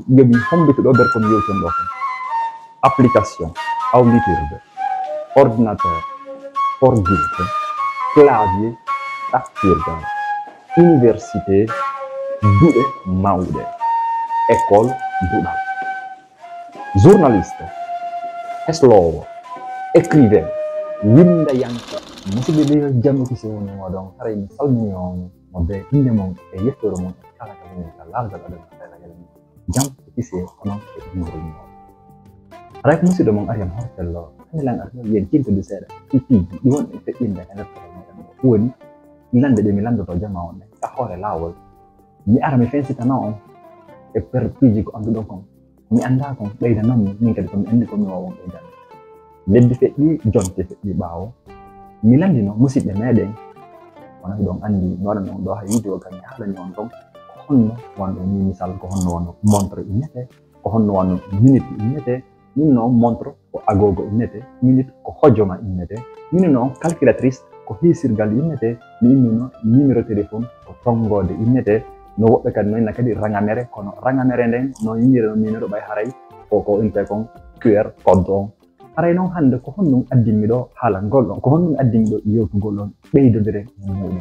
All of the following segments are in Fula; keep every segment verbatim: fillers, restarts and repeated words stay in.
Yo mi hombito ɗo nder ko mi yewton ɗo kon. Application, awlitirde, ordinateur, forgirde, clavier, ɗaɓɓirgal, université, duɗe mawɗe, école, duɗal. Journaliste, hesloowo, écrivain, winndayanke. Musidɓe ɓe, yo jam e kisiyee won e mooɗon. Haray mi salmini on mo bee innde mon e yettoore mon e kala ka woni ka laawol aduna. Jam e kisiyee onon e innde mon. Haray ko musidɗo mon Ariyam Hortello. Hannde lan arno yen tintude seeɗa e piiji ɗi won e feƴƴinde e nder koɗo meɗen ɗo. Woni lande ɗe mi landoto jama on ɗen ka hoore laawol. Mi ara mi fensitana on e per piiji ko annduɗon kon. Mi anndaa kon, ɓeydanon mi, min kadi ko mi anndi ko mi waawon ɓeydan. Lebbi feƴƴi, jonte feƴƴi ɓaawo. Mi lanndino musidɓe meɗen, wano hiɗon anndi, mi waɗan on ɗo hay vidéo kam mi haalani on ton, ko honno wano ɗo ni misal, ko honno wano montre innete, ko honno wano minute innete, min no montre ko agogo innete, minute ko hojoma innete, min no calculatrice ko hiisirgal innete, mi innuno numéro téléphone ko tonngode innete, no woɓɓe kadi no inna kadi raŋamere, kono raŋamere nden no innira no numéro ɓay haray ko, ko inte kon Q R code on. Haray noon hannde ko honɗum addinmi ɗo haalangol ɗon, ko honɗum addinmi ɗo yewtugol ɗon ɓeydodire e muɗum.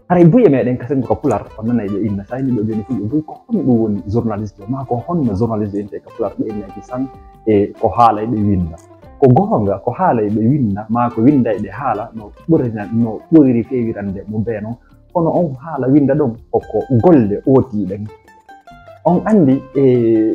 Haray buy e meɗen ka senngo ka Pulaar, on nanay ɓe inna, sa inni ɗo jooni fulɓe buy, ko honɗum woni journaliste, maa ko honno journaliste inte ka Pulaar, ɓe inna ki san e ko haalay ɓe winnda. Ko goonga, ko haalay ɓe winnda, maa ko winnday ɓe haala, no ɓurina, no ɓuriri feewirande mo bee non. Kono on haala winnda ɗon, ko, ko golle ootiiɗen. On anndi, e,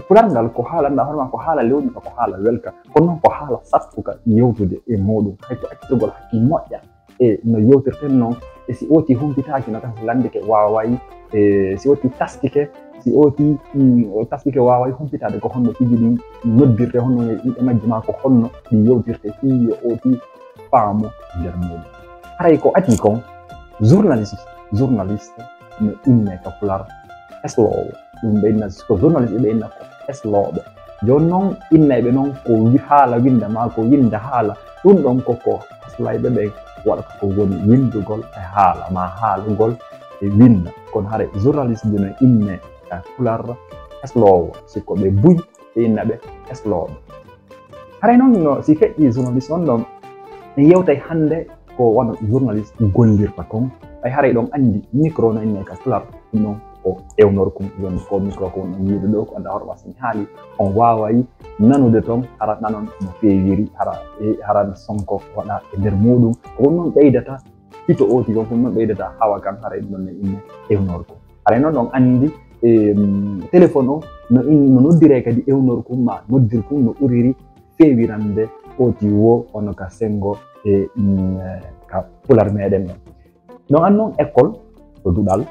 Pulaar ngal ko haala nda hono maa ko haala lewni, ko haala welka. Kono noon ko haala sattuka yewtude e muɗum. Hay ko accitugol hakkil moƴƴa. E no yewtirten noon, e si ooti humpitaaki no tan si lanndike waaway, e si ooti taskike, si ooti, mm, o taskike waaway humpitaade ko honno piiji ɗin noddirte, honno e ɗiɗɗe majji maa ko honno ɗi yewtirte fii yo ooti faamu nder muɗum. Haray ko adii kon, journaliste, journaliste no inne ka Pulaar hesloowo. Ɗum ɓe inna, ko journaliste ɓe inna ko heslooɓe. Jooni noon, innayɓe noon ko wi-, haala winnda maa ko winnda haala. Ɗum ɗon ko ko heslayɓe ɓe waɗata ko woni winndugol e haala maa haalugol e winnda. Kono haray journaliste no inne ka Pulaar hesloowo. Si ko ɓe buy, ɓe inna ɓe heslooɓe. Haray noon no si feƴƴi journaliste on ɗon, en yewtay hannde ko wano journaliste gollirta kon. Ɓay haray ɗon anndi micro no inne ka Pulaar, ɗum ɗon ko ewnorkum, ɗum ɗon ko micro ko wonɗon yiide ɗo, ko annda hoto wasani haali, on waaway nanude ton, hara nanon no feewiri, hara, e, hara no sonko waɗa e nder muɗum. Ko ɗum ɗon ɓeydata hito ooti kon, ko ɗum ɗon ɓeydata hawa kan, haray ɗum ɗon no inne ewnorkum. Haray noon on anndi, em, téléphone o no in-, no noddiree kadi ewnorkum maa noddirkum no ɓuriri feewirande ooti wo ono ka senngo e, mm, ka Pulaar meɗen ɗon. Ɗon anndi noon école ko duɗal.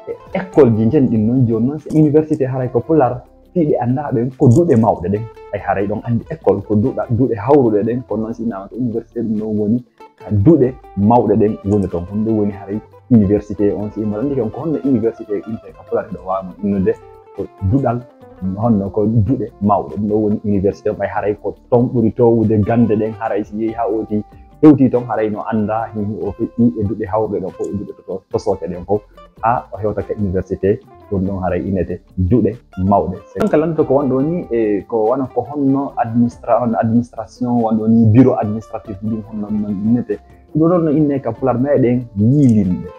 E école ji njen ɗin noon jooni noon si université haray ko Pulaar fii ɓe anndaa ɓen ko duɗe mawɗe ɗen. Ay haray ɗon anndi école ko duɗa-, duɗe hawruɗe ɗen, kono noon si innama ko université ɗum noon woni ka duɗe mawɗe ɗen woni ton. Ko ɗum woni haray université on si immo lanndike on ko honno université inte ka Pulaar ɗo waawno innude ko duɗal, honno ko duɗe mawɗe. Ɗum ɗo woni université on ɓay haray ko ton ɓuri toowude gannde ɗen haray si yehi haa ooti hewti ton haray no annda hihi o feƴƴi e duɗe hawruɗe ɗon fof e duɗe to, to, to sooke ɗen fof. Haa o hewta ka université, ɗum ɗon haray innete duɗe mawɗe. Ɗon ka lanndito ko wonɗo ni, e ko wano ko honno administra-, on administration, wonɗo ni bureau administratif ɗin honno non innete. Ɗum ɗon no inne ka Pulaar meɗen yiilinɗe.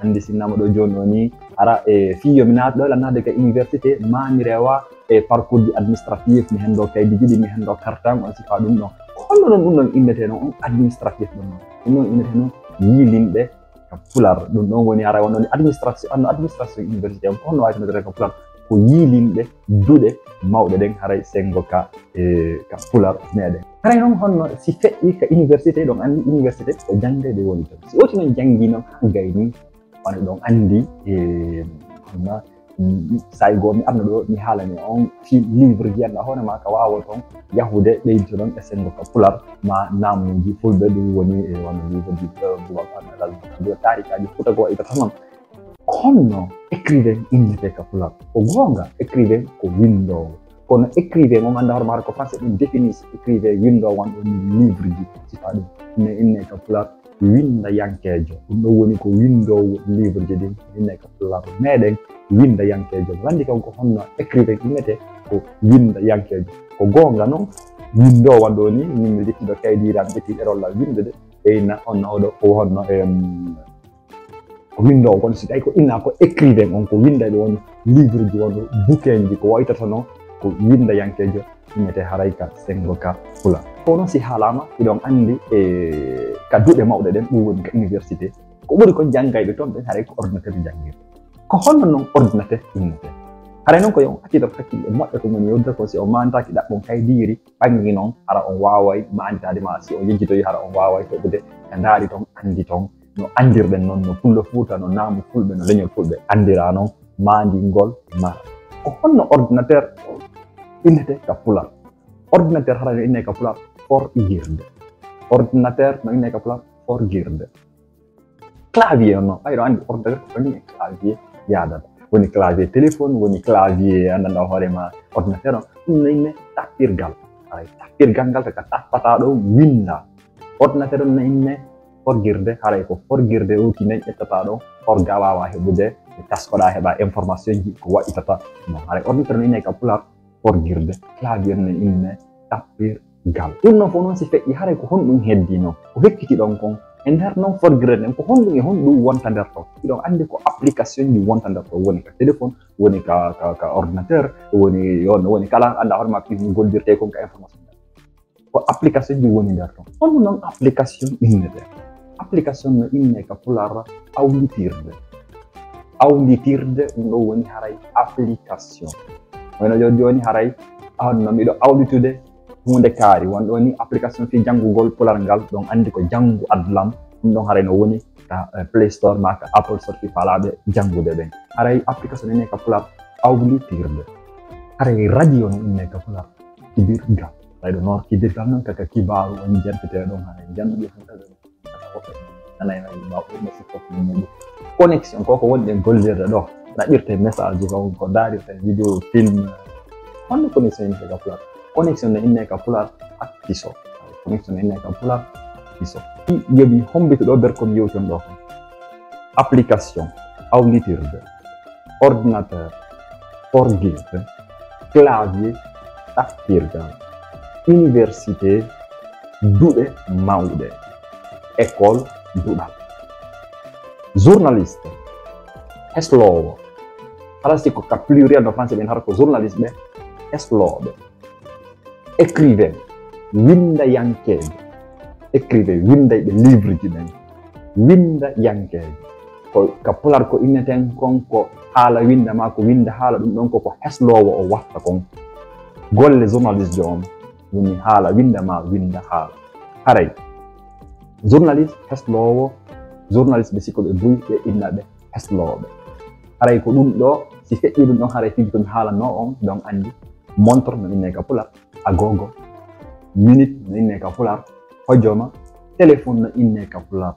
Anndi si innama ɗo jooni ɗo ni, hara e fii yo mi naat ɗo, lannaade ka université, maa mi rewa e parcours ji administratif, mi henndo kaydi jiɗi, mi henndo kartan, on sifa ɗum ɗon. Ko honno ɗon ɗum ɗon innete non, on administratif ɗon non? Ɗum ɗon innete non yiilinɗe ka Pulaar. Ɗum ɗon woni haray wonno ni administration, anno administration université on, ko honno waawirta ka Pulaar? Ko yiilinɗe duɗe mawɗe ɗen haray senngo ka, e, ka Pulaar meɗen. Haray noon honno si feƴƴi ka université, ɗon anndi université ko janngeede woni ton. Si ooti noon janngi noon haa gayni, wano ɗon anndi, e, honno, mm, saay goo mi arno ɗo mi haalani on fii livre ji annda hoore maa ka waawo ton yahude ɓeydito ɗon e senngo ka Pulaar maa naamuuji fulɓe ɗum woni e wano livre ji, e, Boubacar Al Aldo taarikaaji Fuuta goo e ka tanon. Honno écrivain innete ka Pulaar? Ko goonga, écrivain ko winndoowo. Kono écrivain mo ngannduɗaa hoore maa ko français ɗum définit écrivain winndoowo wano ɗum livre ji, sifa ɗum. Ne inne ka Pulaar Winndayankeejo, ɗum ɗo woni ko winndoowo livreji ɗin, innee ka pulaar meɗen winndayankeejo. Lanndi kam ko honno écrivain innete, ko winndayankeejo. Ko goonga non, winndoowa ɗo ni, min mi ƴetti ɗo kaydiire an, ƴetti ɗerol lan winndude, ɓeyna on oɗo ko honno, em, ko winndoowo, kono si tawi ko inna ko écrivain on, ko winnda ɗo on livreji, on bouquinji, ko waytata non, ko winndayankeejo innete haray ka senngo ka pulaar. Ko non si haalaama, hiɗon anndi e ka duɗe mawɗe ɗen, ɗum woni ka université, ko ɓuri ko janngayɓe ton ɓen haray ko ordinateur janngirta. Ko honno non ordinateur innete? Haray non ko yo on accito hakkille moƴƴa ko woni yewtude kon, si on maantaaki ɗaɓɓon kaydiiri ɓanngi non, hara on waaway maanditaade, ma si on yejjitoyi hara on waaway heɓude ka ndaari ton, anndi ton no anndirɗen non, no pullo Fuuta, no naamu fulɓe, no leñol fulɓe anndira non maandingol mara. Ko honno ordinateur innete ka pulaar? Ordinateur hara no innee ka pulaar forgirde. Ordinateur no innee ka pulaar forgirde. Clavier on non, ɓay ɗo anndi ordinateur ko kañum e clavier yaadata. Woni clavier téléphone, woni clavier anndanɗaa hoore ma ordinateur on. Ɗum no innee tappirgal. Haray tappirgal ngal ko ka tappataa ɗo winndaa. Ordinateur on no innee forgirde, haray ko forgirde o ki nden ƴettataa ɗo, forgaa waawaa heɓude, taskoɗaa heɓaa information ji ko waɗitata. Non, haray ordinateur no innee ka pulaar forgirde, clavier no innee tappirgal. Ɗum non fof non si feƴƴi, haray ko honɗum heddii non? Ko hekkiti ɗon kon, e nder non forgirde nden, ko honɗum e honɗum wonta nder ton? Hiɗon anndi ko application ji wonta nder ton, woni ka téléphone, woni ka, ka, ka ordinateur, woni, yo, woni kala anndaa hoore ma fii no goldirtee kon ka information. Ko application ji woni nder ton. Honno non application innete? Application no innee ka pulaar awlitirde. Awlitirde, ɗum ɗo woni haray application. Wayno jooni jooni haray, a honno miɗo awlitude huunde kaari. Won ɗo ni application fii janngugol pulaar ngal, ɗon anndi ko janngu adlam. Ɗum ɗon haray no woni ka, eh, Play Store maa ka Apple Store fii faalaaɓe janngude ɓen. Haray application innee ka pulaar awlitirde. Haray radio no innee ka pulaar kibirgal. Haray ɗo noon kibirgal noon kaka kibaaru on jantete ɗon, haray jannduɓe fof kaka. Nanay ma ɓurno sikko ko muɗum. Connexion ko ko woni ɗen gollirde ɗo. Ɗaɓɓirte message ko, ko daarirte vidéo, film. Honno connexion innee ka pulaar? Connexion no innee ka pulaar akkiso. Connexion no innee ka pulaar akkiso. Yoɓi hombito ɗo nder kon yewton ɗo kon. Application, awlitirde, ordinateur, forgirde, clavier, tappirgal, université, duɗe mawɗe, école, duɗal. Journaliste, hesloowo. Hara si ko ka pluriel no français ɓen, hara ko journaliste ɓe, heslooɓe. Écrivain, winndayankeejo. Écrivain, winndayɓe livreji ɓen. Winndayankeejo. Ko ka pulaar ko inneten kon ko haala winnda maa ko winnda haala, ɗum ɗon ko ko hesloowo o watta kon. Golle journaliste jo on woni haala winnda maa winnda haala. Haray journaliste hesloowo, journaliste ɓe sikko ɓe buy ɓe inna ɓe heslooɓe. Haray ko ɗum ɗo, si feƴƴi ɗum ɗon, haray fiji ko mi haalanno on, ɗon anndi montre no innee ka pulaar, agogo, minute no innee ka pulaar, hojoma, téléphone no innee ka pulaar,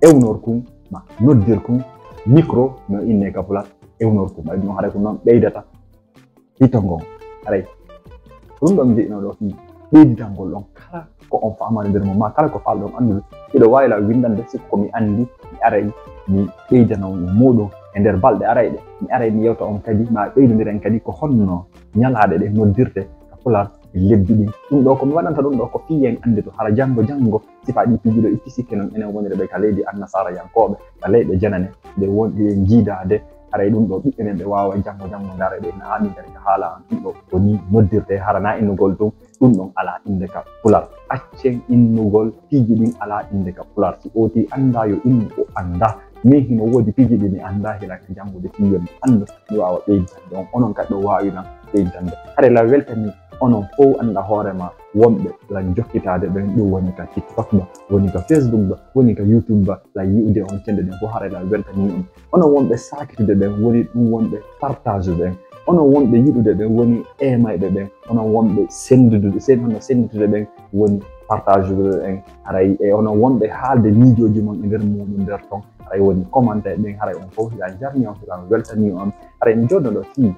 ewnorkun, ma noddirkun, micro no innee ka pulaar, ewnorkun. Ɓay ɗum haray ko noon ɓeydata hito ngon. Haray ko ɗum ɗon mi jeɗino ɗo fii ɓeyditangol ɗon kala ko on faamani nder mum, ma kala ko faalɗon anndude. Hiɗo waawi la winndande, sikko ko mi anndi, mi aray mi ɓeydana on e muuɗum e nder balɗe arayɗe. Mi aray mi yewta on kadi, ma ɓeydondiren kadi ko honno ñalaaɗe ɗe noddirte ka pulaar e lebbi ɗin. Ɗum ɗo ko mi waɗanta ɗum ɗo ko fii en anndito, hara janngo janngo sifaa ɗi piiji ɗo itti sikke non enen wonirɓe ka leydi annasaarayankooɓe, ka leyɗe janane, ɗe wonɗi e jiidaade. Haray ɗum ɗo ɓiɓɓe men ɓe waawa janngo janngo ndaara ɓe na amin kadi ka haala an ɗum ɗo ko ni noddirte, hara na innugol ɗum. Ɗum ɗon alaa innde ka pulaar. Accen innugol piiji ɗin alaa innde ka pulaar. Si ooti anndaa yo innu o anndaa. Min hino woodi piiji ɗi mi anndaa hila ka janngude fii yo mi anndu, mi waawa ɓeyditande on. Onon kadi ɗo waawi lan ɓeyditande. Haray la weltani onon fow annda hoore ma wonɓe lan jokkitaade ɓen, ɗum woni ka TikTok ba, woni ka Facebook ba, woni ka YouTube ba, lan yi'ude on cende ɗen fow, haray la weltani on. Onon wonɓe saakitude ɓen, woni ɗum wonɓe partage ɓen. Onon wonɓe yiɗude ɓen, woni emayɓe ɓen. Onon wonɓe senndude, sen-, hono sennditude ɓen, woni partage ɓen. Haray e onon wonɓe haalde miijooji mon e nder muuɗum nder ton. Haray woni commentaire ɓen, haray on fow hiɗa jarni on, hiɗa weltani on. Haray mi jooɗo ɗo fii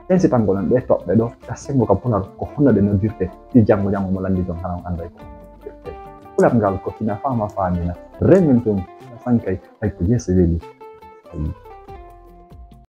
sensitangol on ɗee toɓɓe ɗo, ka senngo ka pulaar, ko honno ɗe noddirte, fii janngo janngo mo lanndito on, hara on annday ko noddirte. Pular ngal ko fina faama faamina. Remin tum sankay hay ko jeese weli.